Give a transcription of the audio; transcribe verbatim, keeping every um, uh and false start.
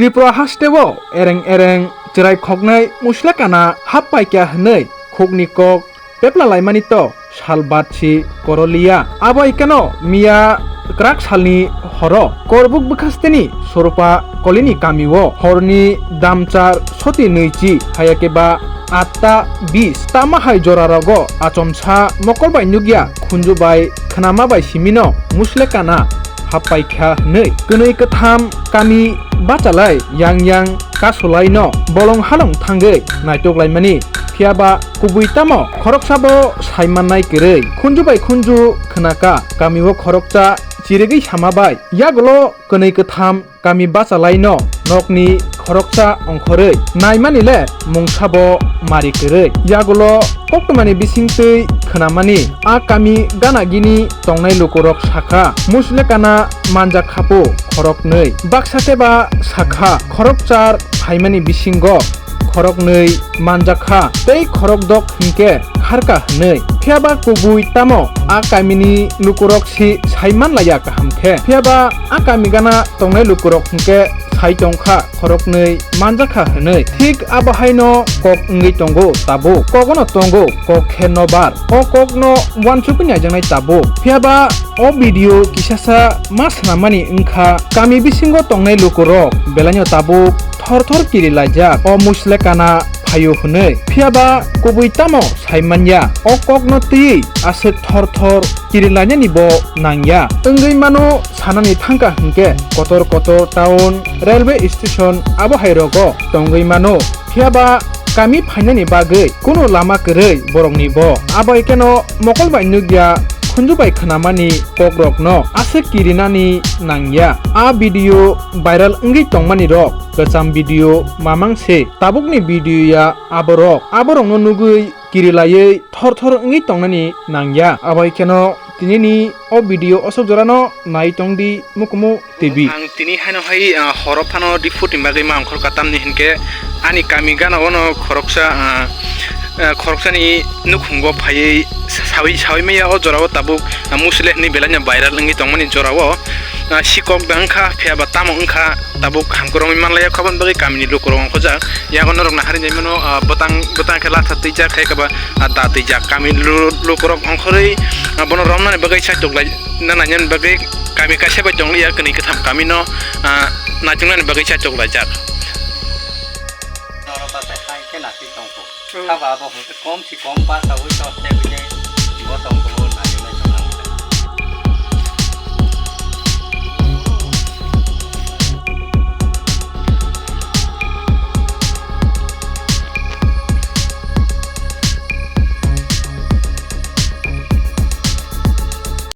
Tripura hasteo ereng ereng chwrai khoknwi Musle Kana hap paikha hwnwi khukni kok pepla laimani to sal batsi koroliya. Abo hai kheno miya kwrak salni horo Korbuk bwkhasteni Soropa kolini kamio horni damchar soti nwichi, hayakhe ba atta bis tama hai jorarogo achomsa mokol bai nukya khunju bai khnama bai simino Musle Kana hap paikha hwnwi kwnwi kwtham kami bachalai yang yang kasulaino bolong halong thangwi naitok laimani. Phiyaba kubui tamo khoroksa bo sai mannai kwrwi. Khunju bai khunju khnaka kamio khoroksa chirigwi sama bai. Yagulo kwnwi kwtham kami bachalaino nokni khoroksa ongkhorwi naimani le mungsa bo mari kwrwi. Yagulo koktwmani bisingtwi khnamani a kami gana gini tongnai lukurok sakha, Musle Kana manjak khapu khoroknwi. Baksa khe ba sakha khorokchar phaimani bisingo khoroknwi manjakha tei khorokdok hinkhe kharka hwnwi. Phiyaba kubui tamo a kamini lukurok si sai manlaiya kaham khe. Phiyaba a kami gana tongnai lukurok hinkhe sai tongkha khoroknwi manjakha hwnwi. Thik abo haino kok wngwi tongo tabuk. Kogono tongo kok khe nobar. O kokno uansukwi naijaknai tabuk. Phiyaba o video kisasa ma swnammani wngkha kami bisingo tongnai lukurok belaino tabuk thor thor kiri laijak o Musle Kana phaio hwnwi. Phiyaba kubui tamo sai manya o kokno twiwi aswk thor thor kiri lainani bo nangya. Wngwi mano sanani thangkha hinkhe kotor kotor town, railway station abo hai rogo tongwi mano. Phiyaba kami phainani bagwi kunu lama kwrwi borokni bo. Abo hai kheno mokol bai nukya khunju bai khnamani kokrokno aswk kirinani nangya. A video viral wngwi tongmani rok kwcham video mamang se. Tabukni video ya aborok. Aborokno nugwi kirilaiwi thor thor wngwi tongnani nangya. Abo hai kheno tinini o video osok jorano nai tongdi Mukumu T V. Ang tini haino hai, ah, horo phano report ni bagwi ma ongkhorkha, tamni hinkhe ani kami gana ono khoroksa, ah, ah, khoroksani nukhungo phaiwi sawi, sawi maya o jorao tabuk, ah, Musle hinwi belaino viral wngwi tongmani jorao, ah, sikok da wngkha, phiyaba tamo wngkha, tabuk hamkhe romwi manlaiya kho, aboni bagwi kamini lukurok ongkhorjak. Yago norokno harinai mano, ah, bwtang, bwtang khe latha twijak, khe khe ba, ah, da twijak. Kami lu-, lukurok ongkhorwi, ah, bono romnani bagwi saitok lai, na nainani bagwi kami kaisa bai tongliya, kwnwi kwtham kamino, ah, naituknani bagwi saitok laijak. Norok bachai hai khe naisik tongkho. Hmm. Sabo abo hwnkhe kom si kom bachai tongo, tei buini